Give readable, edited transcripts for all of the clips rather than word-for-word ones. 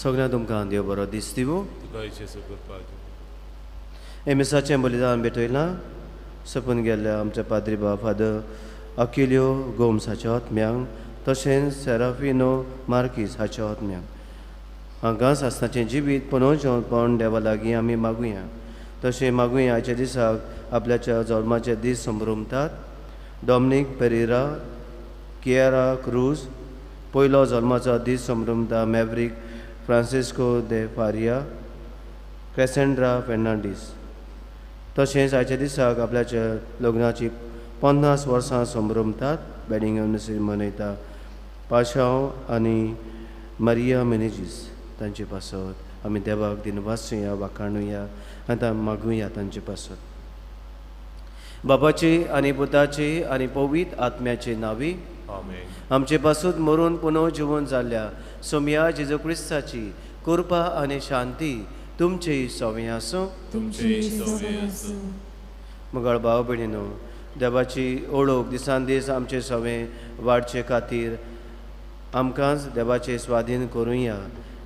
सगळ्या तुमकां देव बरो दीस दिवं. हे मिसाचें बलिदान भेटयलां सपून गेल्ल्या आमच्या पाद्री बाब फादर अकिल्यो गोम्स हाच्या आत्म्यांक तशेंच सेराफिनो मार्कीस हाच्या आत्म्यांक हांगा सासणाचें जिवीत पुनोवजेवपण देवा लागीं आमी मागुया. तशें मागुया आयच्या दिसाक आपल्याच्या जल्माचे दीस संभ्रमतात डॉमनीक पेरेरा, कियरा क्रूज पयलो जल्माचो दीस संभ्रमता मॅवरीक फ्रांसिस्को दे फारिया, कॅसेंड्रा फेर्नांडीस. तशेंच आयच्या दिसाक आपल्याच्या लग्नाची 50 वर्सां संभ्रमतात वेडिंग एनिवर्सरी मनयता पाशांव आनी मारिया मेनेजीस. तांचे पासत आमी देवाक दिनवासुया, वाखाणुया आनी मागुया तांचे पासत. बापाची आनी पुताची आनी पवित्र आत्म्याचे नांवी आमचे पासून मरून पुनः जिवन जाल्ल्या सोमया जेजू क्रिस्ताची कृपा आनी शांती तुमची सवंय आसूं. मगळ भाव भयणीनो, देवाची ओळख दिसान दीस आमचे सवंय वाडचे खातीर आमकांच देवाचे स्वाधीन करुया.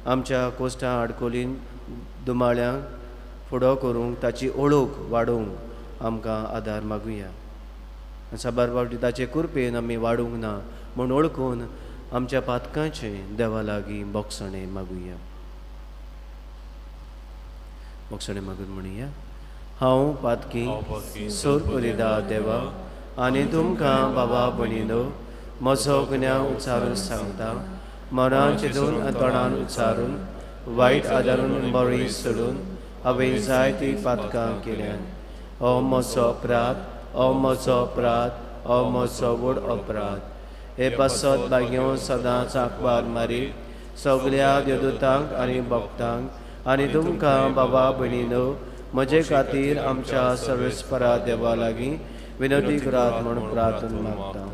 आमच्या कोश्टां आडकोलीन दुमाळ्यांक फुडो करूंक ताची ओळख वाडोवंक आमकां आदार मागुया. साबार फावटी ताचे कृपेन आमी वाडूंक ना म्हूण ओळखून आमच्या पातकांचें देवा लागीं बोगसणें मागुया. बोगसणें मागून म्हणुया, हांव पातकी सोर पुरिदा देवा आनी तुमकां बाबा भयणीनो म्हजो गुन्यांव उच्चारून सांगता. मनान चिंतून आनी तोंडान उच्चारून वायट आदारून बरी सोडून हांवें जायतीं पातकां केल्यान. हो म्हजो अपराध, हो म्हजो अपराध, हो म्हजो व्हड अपराध. हे पासत भाग्यो सदांच आंकवार मारी सगल्या देवदूतांक आनी भक्तांक आनी तुमकां बाबा भयणीनो म्हजे खातीर आमच्या सर्वेस्परा देवा लागीं विनोदी करात म्हूण प्रार्थना मागता.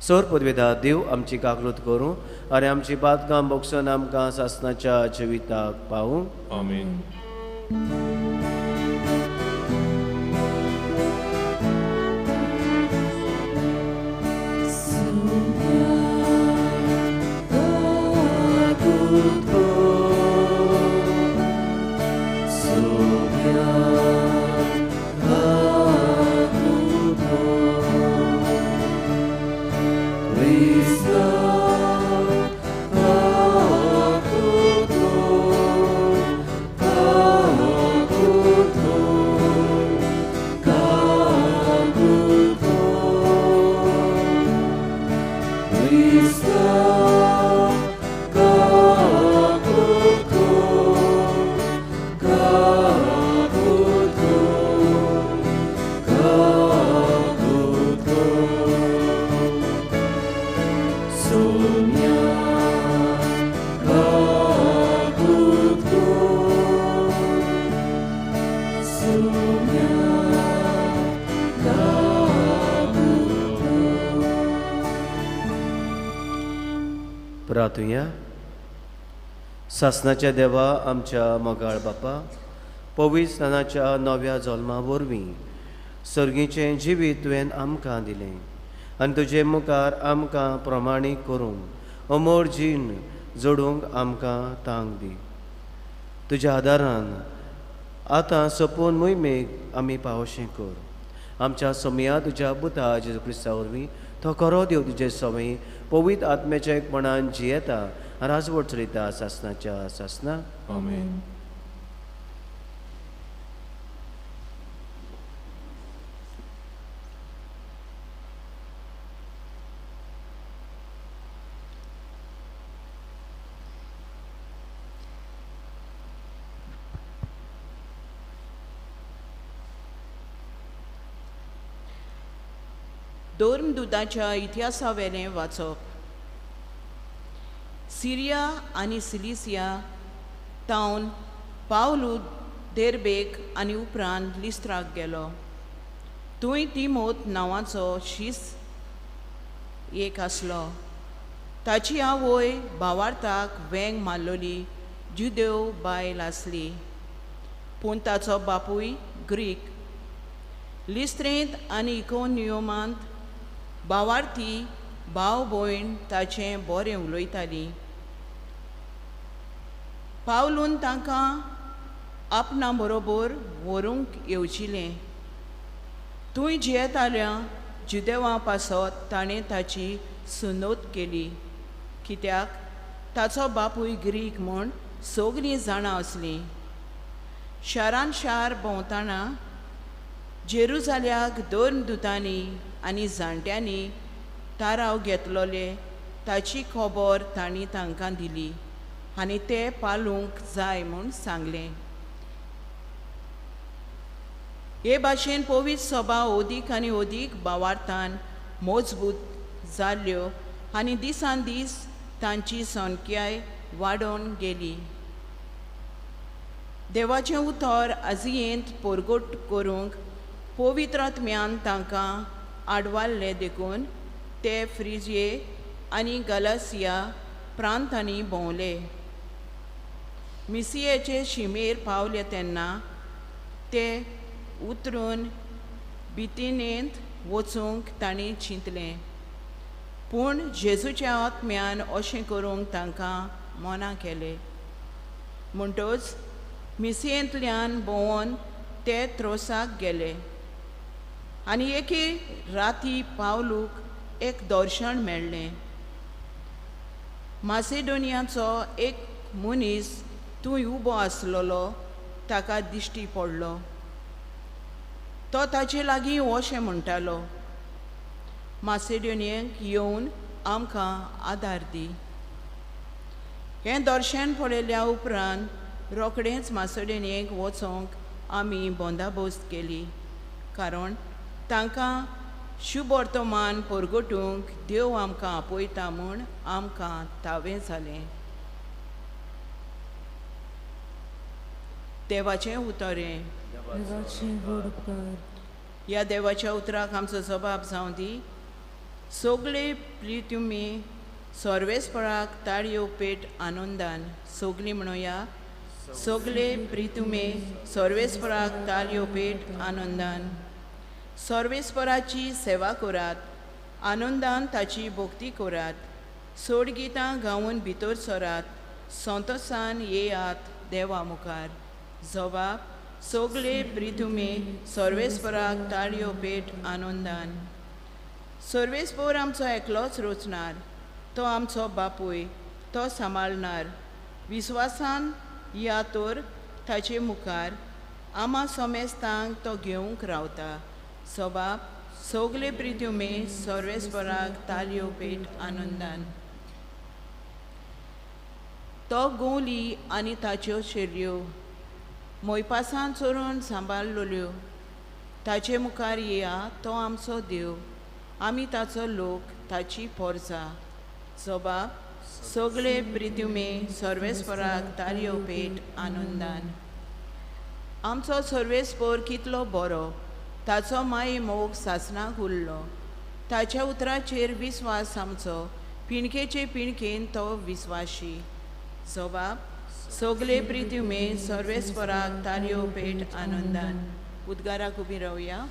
सोर पदवेदा देव आमची काकलूत करूं आनी आमची पातकां बोगसून आमकां सासणाच्या जिविताक पावूं. आमेन. प्रार्थुया. सासणाच्या देवा आमच्या मोगाळ बापा, पवित्र स्नानाच्या नव्या जल्मा वरवीं सर्गीचें जिवीत तुवें आमकां दिलें आनी तुजे मुखार आमकां प्रमाणीक करूंक अमर जीण जोडूंक आमकां तांक दी. तुज्या आदारान आतां सोंपून मोहिमेक आमी पावशें कर. आमच्या सोमया तुज्या पुता जेजू क्रिस्ता वरवीं तो खरो देव तुजे सवंय पवित्र आत्म्याच्या एकपणान जियेता राजवट चलयता सासणाच्या सासना. आमेन. धर्मदूताच्या इतिहासावेलें वाचप. सिरिया आनी सिलिसिया तावन पावलू देर्बेक आनी उपरांत लिस्त्राक गेलो. थंय तिमोत नांवाचो शीस एक आसलो. ताची आवय भावार्थाक वेंग मारलोली जुदेव बायल आसली, पूण ताचो बापूय ग्रीक. लिस्त्रेंत आनी इकोनियमांत भावार्थी भाव भयण ताचें बरें उलयतालीं. पावलून तांकां आपणा बरोबर व्हरूंक येवजिलें. थंय जियेताल्या जुदेवां पासत ताणें ताची सुनोत केली, कित्याक ताचो बापूय ग्रीक म्हूण सगळीं जाणां आसलीं. शारान शार भोंवतना जेरुजाल्याक दोन दुतांनी आनी जाणट्यांनी ताराव घेतलोले ताची खबर तांणी तांकां दिली आनी ते पालूंक जाय म्हूण सांगलें. हे भाशेन पवित्र सभा अदीक आनी अदीक भावार्थान मजबूत जाल्यो आनी दिसान दीस तांची संख्याय वाडोवन गेली. देवाचें उतर आजियेंत परगट करूंक पवित्र आत्म्यान तांकां आडवारलें देखून ते फ्रिजिये आनी गलासिया प्रांतांनी भोंवले. मिसियेचे शिमेर पावले तेन्ना ते उतरून बितिनेंत वचूंक तांणी चिंतलें, पूण जेजूच्या आत्म्यान अशें करूंक तांकां मना केलें. म्हणटच मिसियेंतल्यान भोंवन ते त्रोसाक गेले आनी एके राती पावलूक एक दर्शन मेळ्ळें. मासेडोनियाचो एक मनीस थंय उबो आसलेलो ताका दिश्टी पडलो. तो ताचे लागीं अशें म्हणटालो, मासेडोनियेक येवन आमकां आदार दी. हें दर्शन पळयल्या उपरांत रोखडेंच मासेडोनियेक वचोंक आमी बंदाबस्त केली, कारण तांकां शुभवर्तमान परगटूंक देव आमकां आपयता म्हूण आमकां तावें जालें. देवाचें उतर हें. ह्या देवाच्या उतराक आमचो जबाब जावं दी. सगळे प्रितुमी सर्वेस्पराक ताळयो पेट आनंदान. सगळीं म्हणुया, सगळे प्रितुमे सर्वेस्पराक ताळयो पेट आनंदान. सर्वेस्पराची सेवा करात, आनंदान ताची भक्ती करात, सोडगितां गावन भितर सरात, संतोसान येयात देवा मुखार. जबाब, सगळे प्रितुमे सर्वेस्पराक ताळयो पेट आनंदान. सर्वेस्पर आमचो एकलोच रचणार, तो आमचो बापूय, तो सांबाळणार. विस्वासान या तर ताचे मुखार आमा समेस्तांक तो घेवंक रावता. सबाब, सगळे प्रितुमे सर्वेस्पराक ताळयो पेट आनंदान. तो गोवली आनी ताच्यो शेरयो मोयपासान चोरून सांबाळलोल्यो. ताचे मुखार येया, तो आमचो देव, आमी ताचो लोक, ताची पोरजा. जबाब, सगळे प्रितुमे सर्वेस्पराक ताळयो पेट आनंदान. आमचो सर्वेस्पर कितलो बरो, ताचो माये मोग सासणाक उरलो. ताच्या उतराचेर विस्वास आमचो, पिणकेचे पिणकेन तो विस्वाशी. जबाब, सगळे प्रितुमे सर्वेस्पराक ताळयो पेट आनंदान. उद्गाराक उबी रावया.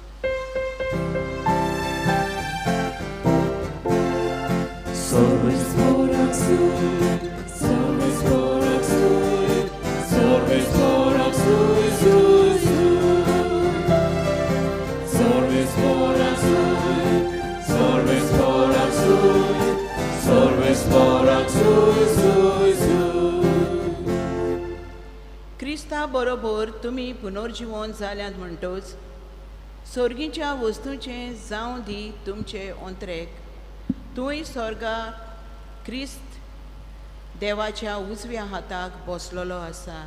क्रिस्ता बरोबर तुमी पुनर्जिवन जाल्यात म्हणटच सोर्गीच्या वस्तूचें जावं दी तुमचे ओंत्रेक. थंय स्वर्गार क्रिस्त देवाच्या उजव्या हाताक बसलेलो आसा.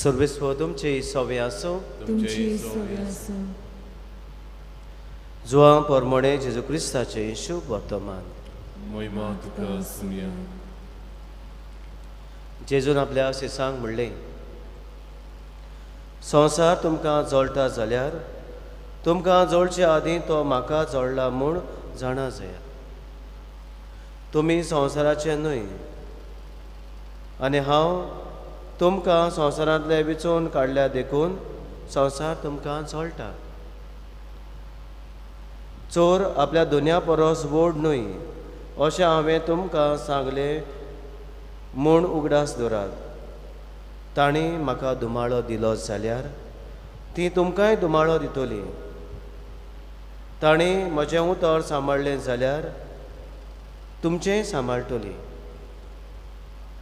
सर्वेस्व तुमचे सवे आसूं. तुमचे सवे आसूं. जुवां पोरमोणे जेजू क्रिस्ताचें शुभ वर्तमान. महिमा तुका आसुया. जेजून आपल्या शिसांक म्हणलें, संवसार तुमकां जळटा जाल्यार तुमकां जळचे आदीं तो म्हाका जळला म्हूण जाणा जायात. तुमी संवसाराचे न्हय आनी हांव तुमकां संवसारांतले विचून काडल्या देखून संवसार तुमकां जळटा. चोर आपल्या दुनिया परस व्हड न्हय अशें हांवें तुमकां सांगलें म्हूण उगडास दवरात. तांणी म्हाका धुमाळो दिलो जाल्यार ती तुमकांय धुमाळो दितली. तांणी म्हजें उतर सांबाळ्ळें जाल्यार तुमचेंय सांबाळटली.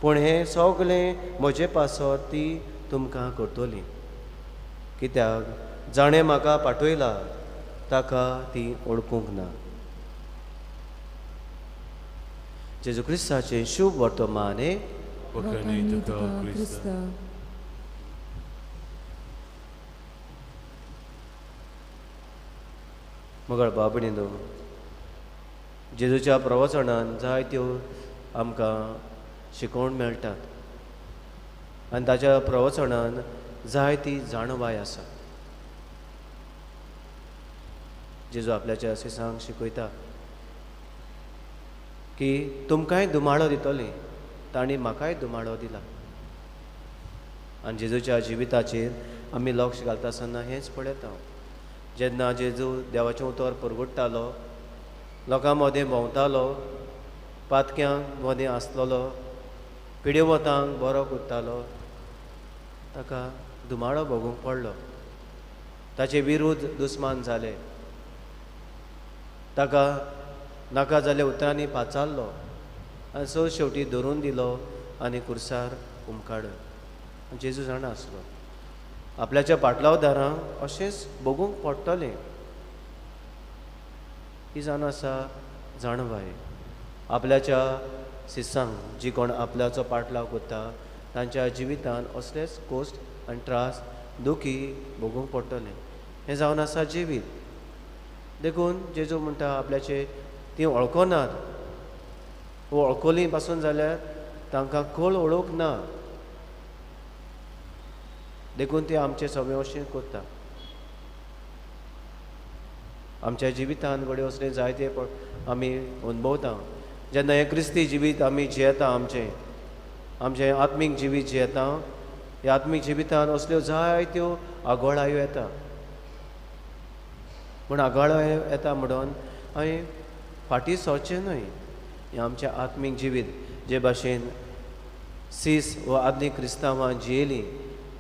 पूण हें सगळें म्हजे पासत ती तुमकां करतली, कित्याक जाणें म्हाका पाठयला ताका ती ओळखूंक ना. जेजू क्रिस्ताचें शुभ वर्तमान. मगळ बाबणीनो, जेजूच्या प्रवचनान जायत्यो आमकां शिकोवण मेळटात आनी ताच्या प्रवचनान जायती जाणवाय आसा. जेजू आपल्याच्या शिसांक शिकयता की तुमकांय धुमाळो दितली, तांणी म्हाकाय धुमाळो दिला. आनी जेजूच्या जिविताचेर आमी लक्ष घालता आसतना हेंच पळयता. जेन्ना जेजू देवाचें उतर परगट्टालो, लोकां मदें भोंवतालो, पातक्यांक मदें आसलेलो, पिडेवतांक बरो करतालो, ताका धुमाळो भोगूंक पडलो. ताचे विरुद्ध दुस्मान जाले, ताका नाका जाल्ल्या उतरांनी पाचारलो आनी स शेवटी धरून दिलो आनी कुर्सार उमकाडलो. जेजू जाणा आसलो आपल्याच्या पाटलावदारांक अशेंच भोगूंक पडटलें. ही जाण आसा जाणवाय. आपल्याच्या शिसांक जी कोण आपल्याचो पाटलाव करता तांच्या जिवितान असलेच कोश्ट आनी त्रास दुखी भोगूंक पडटलें. हें जावन आसा जिवीत. देखून जेजू म्हणटा आपल्याचे तीं वळखनात, वळखली पासून जाल्यार तांकां खोल वळख ना, देखून ते आमचे सगळे अशें करता. आमच्या जिवितान घडये असलें जायते आमी अनुभवता. जेन्ना हें क्रिस्ती जिवीत आमी जियेता, आमचें आमचें आत्मीक जिवीत जियेता, ह्या आत्मीक जिवितान असल्यो जायत्यो आगोळायो येता. पूण आगोळायो येता म्हणून आमी फाटीं सरचें न्हय. हें आमचें आत्मीक जिवीत जे भाशेन सीस वा आदलीं क्रिस्तांवां जियेलीं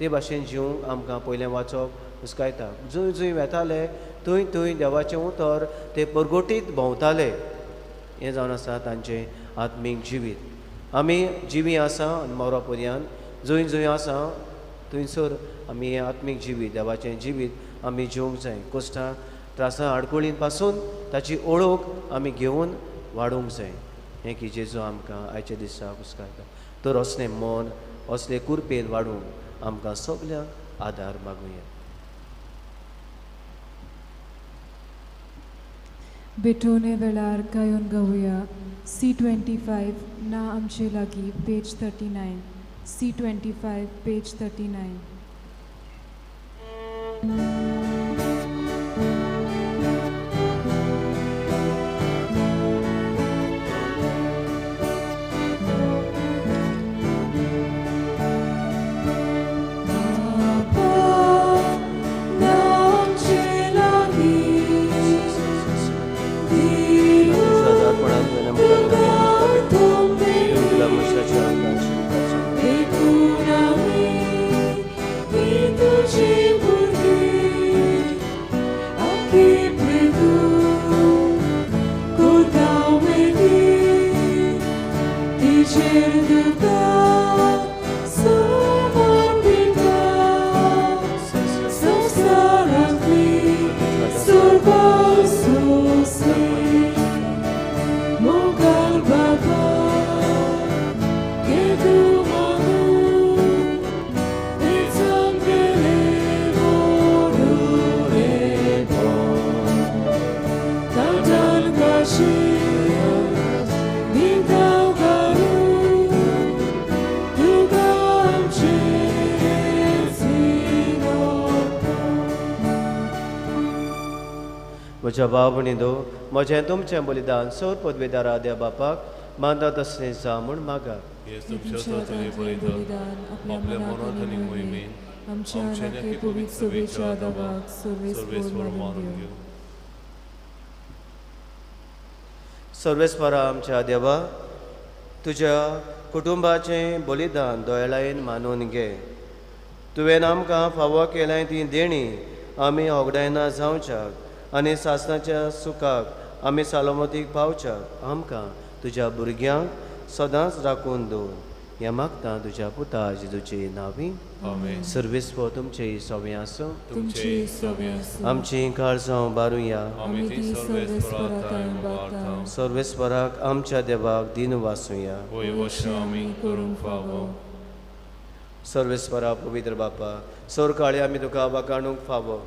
ते भाशेन जिवंक आमकां पयलें वाचप हुस्कायता. जंय जंय वेताले थंय थंय देवाचें उतर ते परगटीत भोंवताले. हें जावन आसा तांचें आत्मीक जिवीत. आमी जिवीं आसा आनी मरो पर्यंत जंय जंय आसा थंयसर आमी हें आत्मीक जिवीत देवाचें जिवीत आमी जिवंक जाय. कश्टां त्रासां आडकुळीं पासून ताची ओळख आमी घेवन वाडोवंक जाय. हें की जेजू आमकां आयच्या दिसा हुस्कायता. तर असलें मन असले कुरपेन वाडूंक आमकां सगल्यांक आदार मागुया. बेटोने वेळार गायोन गावया C25 ना आमचे लागीं पेज 39 C25 page 39. Thank you. म्हज्या भाव भयणींनो, म्हजें तुमचें बलिदान सर पदवेदारा देव बापाक मानता तसलें जावं म्हूण मागात. आपल्या मनात आनी मोहिमेन आमच्या आनी पवित्र सभेच्या देवाक सर्वेस्पर मानून घेवं. सर्वेस्परा आमच्या देवा, तुज्या कुटुंबाचें बलिदान दोळ्यान मानून घे. तुवें आमकां फावो केल्याय ती देणी आमी होगडायना जावच्याक आनी सासणाच्या सुखाक आमी सालोमतीक पावच्याक आमकां तुज्या भुरग्यांक सदांच राखून दवर. हें मागता तुज्या पुता जेजूचे नांवी. सर्वेस्पर तुमचे सवे आसूं. आमची काळजां बारुया. सर्वेस्पराक आमच्या देवाक दिन वासुया. सर्वेस्परा पवित्र बापा, सरकाळी आमी तुका वागाणूंक फावो.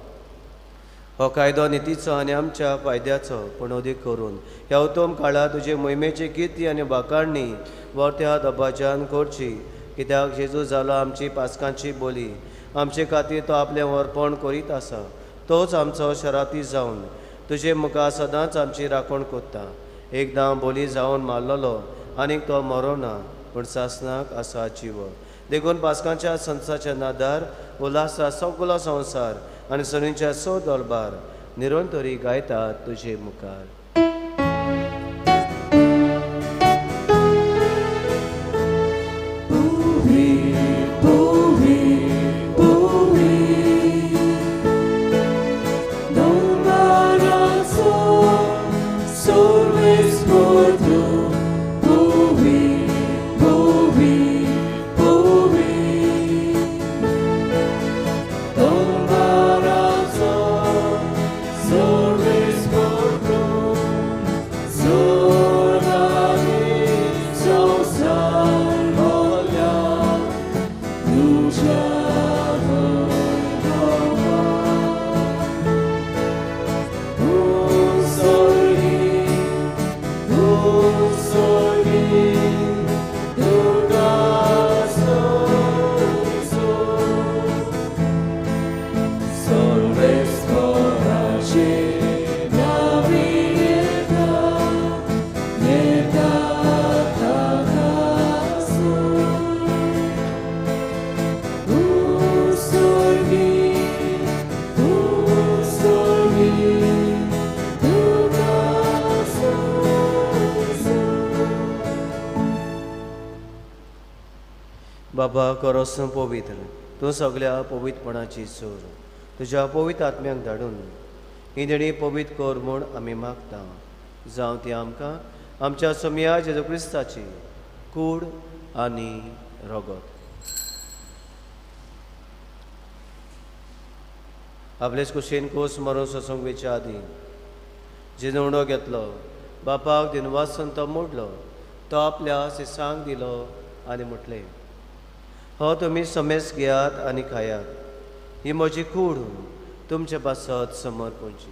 हो कायदो नितीचो आनी आमच्या फायद्याचो, पूण अदीक करून ह्या उत्तम काळार तुजे मोहिमेची किर्ती आनी वाखाणणी वर्त्या दबाज्यान करची. कित्याक जेजू जालो आमची पासकांची बोली, आमचे खातीर तो आपलें अर्पण करीत आसा. तोच आमचो शराती जावन तुजे मुखार सदांच आमची राखण करता. एकदां बोली जावन मारलेलो आनीक तो मरोना, पूण सासणाक आसा जीव. देखून पासकांच्या संसाच्या नादार उल्हासा सगलो संवसार आनी सनीच्या सो दरबार निरंतरी गायतात तुजे मुखार. बाबा करोस पवित्र, तूं सगल्या पवित्रपणाची सूर तुज्या पवित्र आत्म्याक धाडून ही देणी पवित्र कर म्हूण आमी मागता. जावं ती आमकां आमच्या सोमया जेजू क्रिस्ताची कूड आनी रगत. आपलेच कुशीन कोस मरून सोसूंक वेच्या आदीं जेजू उणो घेतलो, बापाक दिनवासन तो मोडलो, तो आपल्या शिसांक दिलो आनी म्हटलें, हो तुमी समेस घेयात आनी खायात, ही म्हजी कूड तुमचे पासत समर्पणची.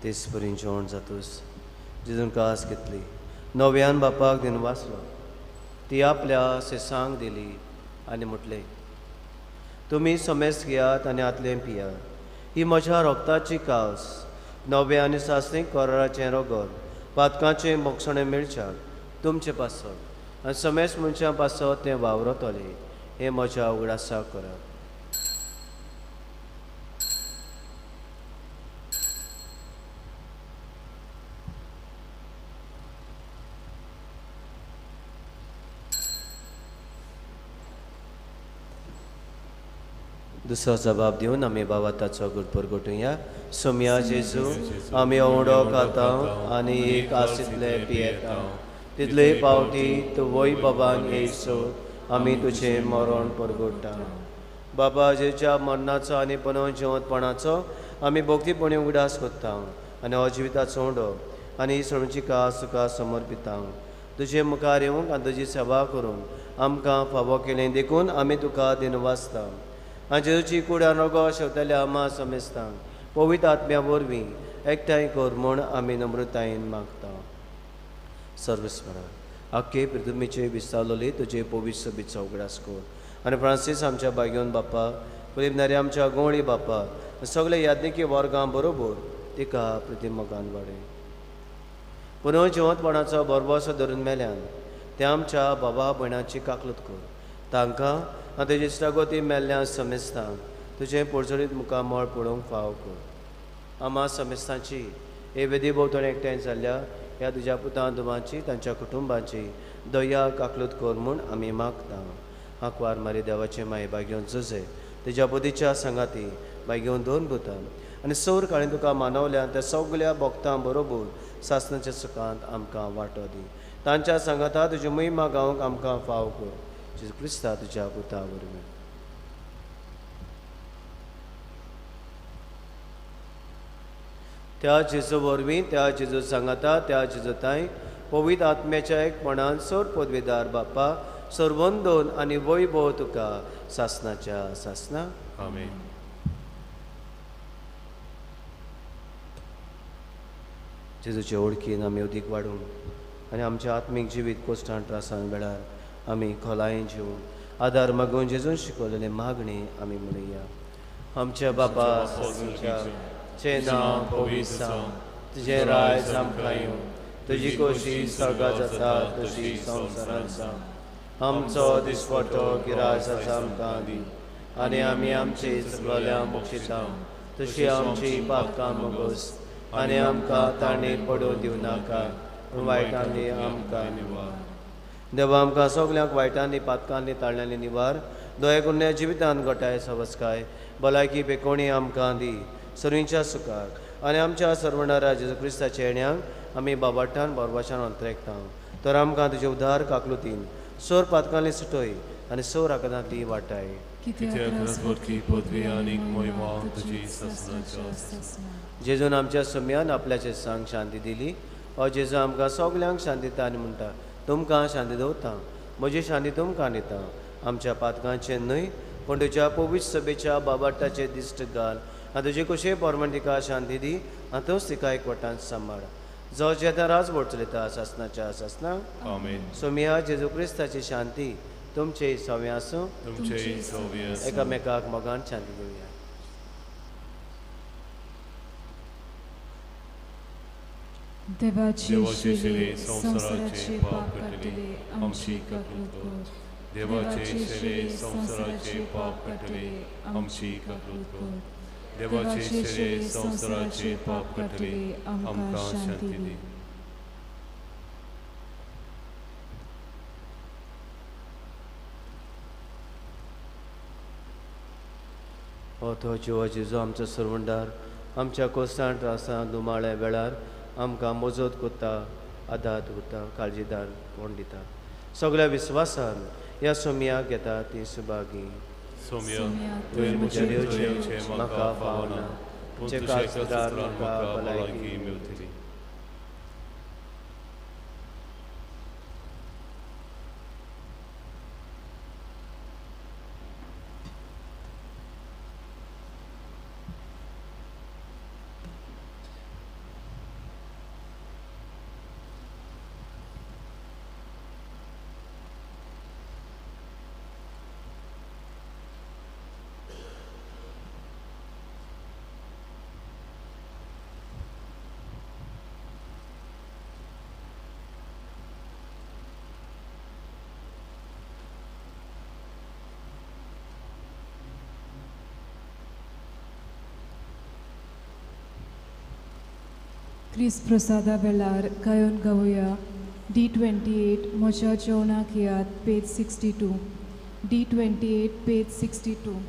तेच परी जेवण जातूच जेजून कास घेतली, नव्यान बापाक दिनवासलो, ती आपल्या शिसांक दिली आनी म्हटलें, तुमी समेस घेयात आनी आतलें पियात, ही म्हज्या रोगताची कास, नव्या आनी सासणीक कराराचें रगत, पातकांचें मोगसणें मेळच्याक तुमचे पासत आनी समेस मनशां पासत तें वावरतलें. हें म्हज्या उगडासाक करात. दुसरो जबाब दिवन आमी बाबा ताचो गुटपर गोटुया. सोमया जेजू, आमी ओंडो खाता आनी एक आसितले पियेता, तितले पावटी तूं वय बाबान येयसो आमी तुजें मरण परगोडटा. बाबा जेजूच्या मरणाचो आनी पुनः जिवंतपणाचो आमी भक्तीपणी उगडास करता आनी हो जिविताचो उंडो आनी सणची कास तुका समर्पिता. तुजे मुखार येवंक आनी तुजी सेवा करूंक आमकां फावो केलें देखून आमी तुका दिनवासता. आनी जेजूची कूड आनी रोगो शेवतल्या आमा समेस्तांक पवित्र आत्म्या वरवीं एकठांय कर म्हूण आमी नम्रतायेन मागता. सर्वस्वरा आख्खे पृथ्वीचे विस्तारलोले तुजे पवित्र सभेचो उगडास कर आनी फ्रांसीस आमच्या भाग्योन बाप्पा, फिलीप आमच्या गोंवळी बाप्पा, सगळे याज्ञिकी वर्गां बरोबर तिका प्रतिमोगान वाडय. पुनः जिवंतपणाचो भरवंसो धरून मेल्यान ते आमच्या बाबा भयणाची काकलूत कर. तांकां आनी तेजी इश्टागती मेल्ल्या समेस्तांक तुजें पोरजोरीत मुखामळ पळोवंक फाव कर. आमा समेस्तांची हे वेदी भोंवतणी एकठांय जाल्ल्या ह्या तुज्या पुतां दुबांची तांच्या कुटुंबांची दया काकलूत कर म्हूण आमी मागता. आंकवार मारी देवाचे माये बागेवन जुजे तुज्या बुद्धीच्या सांगाती बागेवन दोन भुतां आनी सौर काळीन तुका मानवल्या त्या सगल्या भक्तां बरोबर सासणाच्या सुखांत आमकां वांटो दी. तांच्या सांगाता तुजी महिमा गावंक आमकां फाव कर. जेजू क्रिस्ता तुज्या पुता वरवीं. त्या जेजू वरवीं, त्या जेजू सांगाता, त्या जेजू तांय पवित्र आत्म्याच्या एकपणान सोर पदवीदार बाप्पा सर्वंदोन आनी वैभव तुका सासणाच्या सासना. आमेन. जेजूचे ओळखीन आमी अदीक वाडूंक आनी आमचें आत्मीक जिवीत कोश्टान त्रासान वेळार आमी खोलायेन जिवूंक आदार मागून जेजून शिकवलेले मागणी आमी म्हणुया. आमच्या बापा तुमच्या नांव पवित्र जावं, तुजें राज आमकां येवं, तुजी खोशी स्वर्गांत जाता तशी संवसारांत जावं. आमचो दिसवटो गिरास आमकां दी आनी आमी आमची चुकलोल्या बक्षिता तशी आमची पापकां मोगोस आनी आमकां ताणें पडोवन दिवं नाका पूण वायटांनी आमकां निवार. देवा आमकां सगल्यांक वायटांनी पातकांनी ताळ्यांनी निवार. दया करून जिवितान घटाय सवस्काय भलायकी बेकोणी आमकां दी सर्वींच्या सुखाक आनी आमच्या सर्वणारा जेजू क्रिस्ताच्या येण्याक आमी बाबाटान बोरवाशान अंतरेकता. तर आमकां तुजे उदार काकलुतीन सोर पातकांनी सुटय आनी सोर आकादांतली वाटाय. जेजून आमच्या सम्यान आपल्याचे सांग शांती दिली. ओ जेजू आमकां सगल्यांक शांती दिता आनी म्हणटा, तुमकां शांती दवरता, म्हजी शांती तुमकां दिता. आमच्या पातकांचें न्हय पूण तुज्या पवित्र सभेच्या बाबाटाचे दिश्ट घाल आनी तुजे कशे प्रमाण तिका शांती दी आनी तोच तिका एकवटान सांबाळ. जो जेता राजवट चलयता सासणाच्या सासना. आमेन. सोमिया जेजू क्रिस्ताची शांती तुमचे सवे आसूं. एकामेकाक मोगान शांती दिवया. देवाचे शिले संवसाराचे पाप काडटले आमची काकूत कर. देवाचे शिले संवसाराचे पाप काडटले आमची काकूत कर. देवाचे शिले संवसाराचे पाप काडटले आमकां शांती दी. हो तो जिवा जेजू आमचो सरवंडार आमच्या कोस्तान त्रासान दुमाळ्या वेळार आमकां मजत करता, आदार करता, काळजीदार कोण दिता. सगळ्या विस्वासान ह्या सोमयाक घेता ती सुभागी. सोमया तुवें म्हजेर येवचें म्हाका फावना, पूण तुज्या कास्तरान म्हाका भलायकी मेळटली. क्रिस्त प्रसादा वेळार गायोन गावया D28 म्हज्या जेवणाक याद पेज 62 D28 page 62.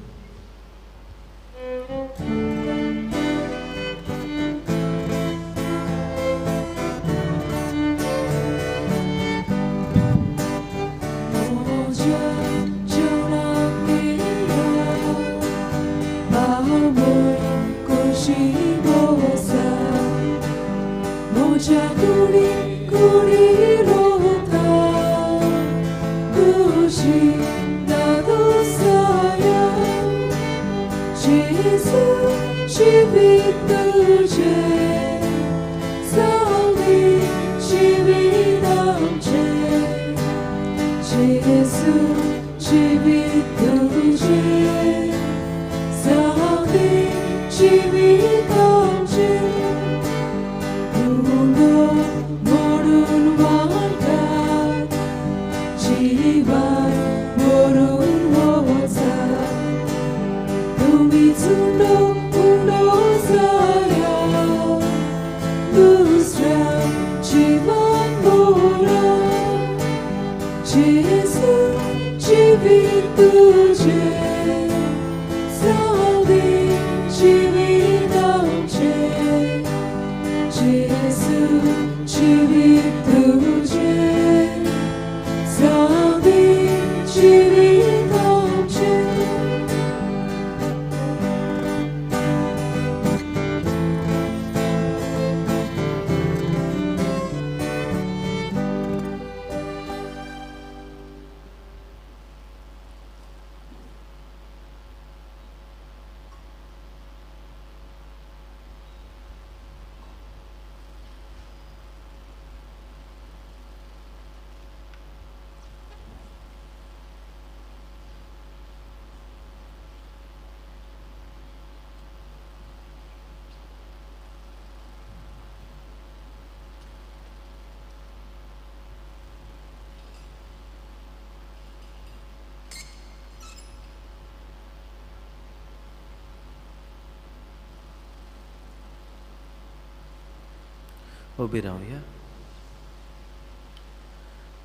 उबी रावया.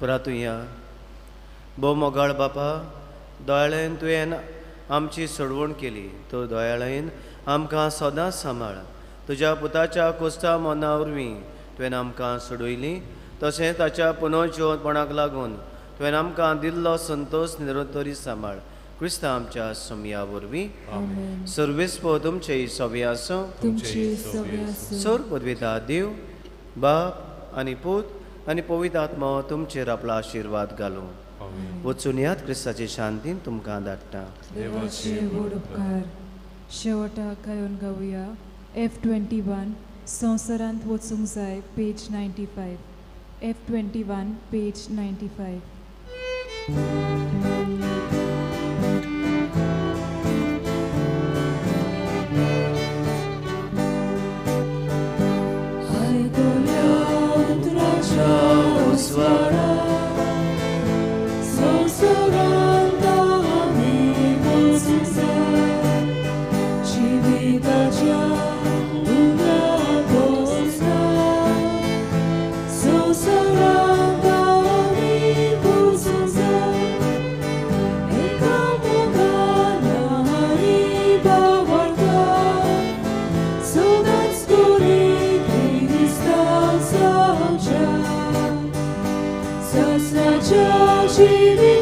परातुया भोव मोगाळ बापा, दयाळेन तुवें आमची सोडवण केली, तो दयाळेन आमकां सदांच सांबाळ. तुज्या पुताच्या कोस्ता मना वरवीं तुवें आमकां सोडयली, तशेंच ताच्या पुनर्जिवपणाक लागून तुवें आमकां दिल्लो संतोश निरंतरी सांबाळ. क्रिस्ता आमच्या समया वरवीं. सर्वेस्पो तुमचे सवे आसूं. सर पदवेता देव बाप आनी पूत आनी पवित्र आत्मो तुमचेर आपलो आशिर्वाद घालूं. वचून यात क्रिस्ताचे शांतीन तुमकां धाडटा. देवाचे व्हड उपकार. शेवटाक गायोन गावया F21 संवसारांत वचूंक जाय, पेज 95. F21 page 95. Saçma.